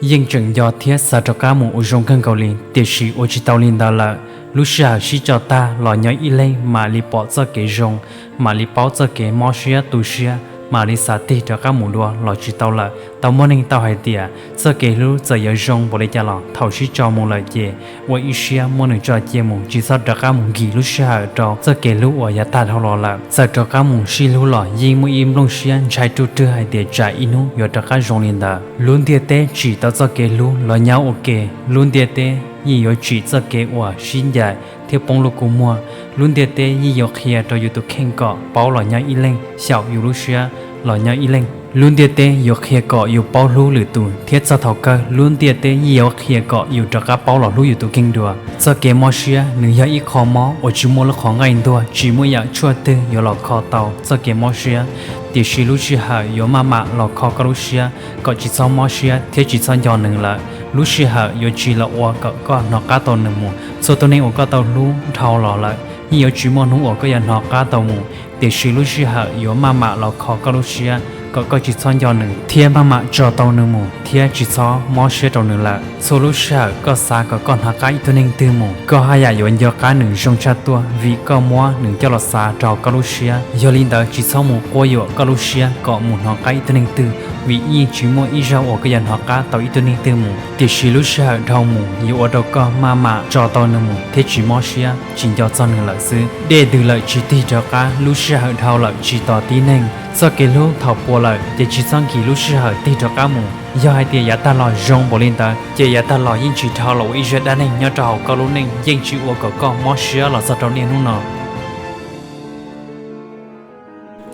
Yeej tseem nco thiab xav rov qab mus ua zoo kawg nkaus li, tiam sis ua tsis tau li ntawd lawm. Lub sij hawm sib tso tag los nyob ib leeg mam li pom txoj kev zoo, mam li paub txoj kev mob siab tu siab, mam li xav tig rov qab mus dua los tsis tau lawm. Tau muaj neeg tau hais tias txoj kev hlub txawm yuav zoo npaum li cas los thaum sib tso mus lawm ces ua ib siab muab nws tso cia mus, tsis txhob rov qab mus nkim lub sij hawm rau txoj kev hlub uas yav tag dhau los lawm. Txawm rov qab mus sib hlub los yeej muaj ib nplooj siab ntshai ruj rwg hais tias tsam ib hnub yuav rov qab zoo li ntawd. Lub ntiaj teb tsim tau txoj kev hlub los nyob ua ke, lub ntiaj teb yeej yuav tsim txoj kev uas sib ncaim thiab poob lub kua muag. Lub ntiaj teb yeej yuav qhia rau yus tus kheej kom paub los nyob ib leeg xyaum yus lub siab los nyob ib leeg. Lub ntiaj teb yuav qhia kom yus paub hlub lwm tus thiab txog thaum kawg lub ntiaj teb yeej yuav qhia kom yus rov qab paub los hlub yus tus kheej dua. Txoj kev mob siab nws yog ib qho mob uas tsis muaj lub qhov nqaij ntuag, tsis muaj yam tshuaj twg yuav los kho tau txoj kev mob siab. Tiam sis lub sij hawm yuav maj mam los kho koj lub siab kom tsis txhob mob siab thiab tsis txhob nco nws lawm. Lub sij hawm yuav tsis los ua kom koj hnov qab tau nws mus. Txhua tus neeg uas koj tau hlub dhau los lawm yeej yuav tsis muaj hnub uas koj yuav hnov qab tau mus, tiam sis lub sij hawm yuav maj mam los kho koj lub siab kom koj tsis txhob nco nws thiab maj mam tso tau nws mus thiab tsis txhob mob siab rau nws lawm. Txhua lub sij hawm koj xav kom koj hnov qab ib tug neeg twg mus, koj haj yam yuav nco qab nws zoo tshaj tuaj vim koj muab nws coj los xav rau koj lub siab. Yog li ntawd tsis txhob mus quab yuam koj lub siab kom mus hnov qab ib tug neeg twg, vim yeej tsis muaj ib zaug uas koj yuav hnov qab tau ib tug neeg twg mus, tiam sis lub sij hawm dhau mus yuav ua rau koj maj mam tso tau nws mus thiab tsis mob siab tsis nco txog nws lawm xwb. Dej ntws lawm tsis tig rov qab, lub sij hawm dhau lawm tsis tos tib neeg. Txoj kev hlub thaum puas lawm ces tsis txhob nkim lub sij hawm tig rov qab mus. Yog hais tias yav tag los zoo npaum li ntawd ces yav tag los yeej tsis dhau los ua ib zaj dab neeg nyob rau hauv koj lub neej, yeej tsis ua kom koj mob siab los txog rau niaj hnub no.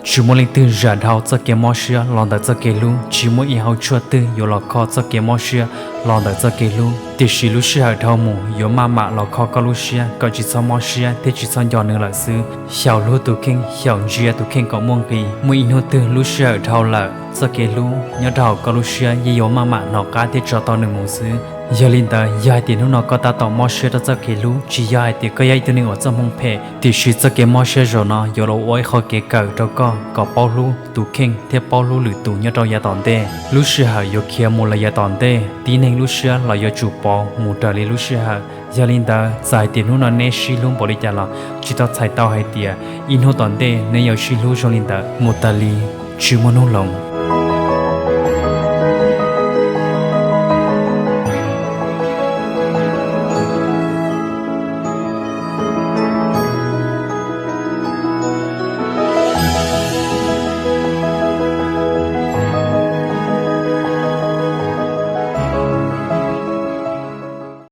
Tsis muaj leej twg zam dhau txoj kev mob siab los ntawm txoj kev hlub, tsis muaj ib hauv tshuaj twg yuav los kho txoj kev mob siab los ntawm txoj kev hlub, tiam sis lub sij hawm dhau mus yuav maj mam los kho koj lub siab kom tsis txhob mob siab thiab tsis txhob nco nws lawm xwb. Xyaum hlub tus kheej, xyaum ntsia tus kheej kom muaj nqis, muaj ib hnub twg lub sij hawm dhau lawm txoj kev hlub nyob rau hauv koj lub siab yeej yuav maj mam hnov qab thiab tso tau nws mus xwb. Yog li ntawd yog hais tias hnub no koj tab tom mob siab rau txoj kev hlub, tsis yog hais tias koj yog ib tug neeg uas txoj hmoo phem, tiam sis txoj kev mob siab zaum no yuav los ua ib qho kev kawm rau koj kom paub hlub tus kheej thiab paub hlub lwm tus nyob rau yav tom ntej. Lub sij hawm yuav khiav mus lawm yav tom ntej, tib neeg lub siab los yuav tsum pauv mus raws li lub sij hawm. Yog li ntawd txawm hais tias hnub no neb sib hlub npaum li cas los tsis tau txhais tau hais tias ib hnub tom ntej neb yuav sib hlub zoo li ntawd mus tas li tsis muaj hnub hloov.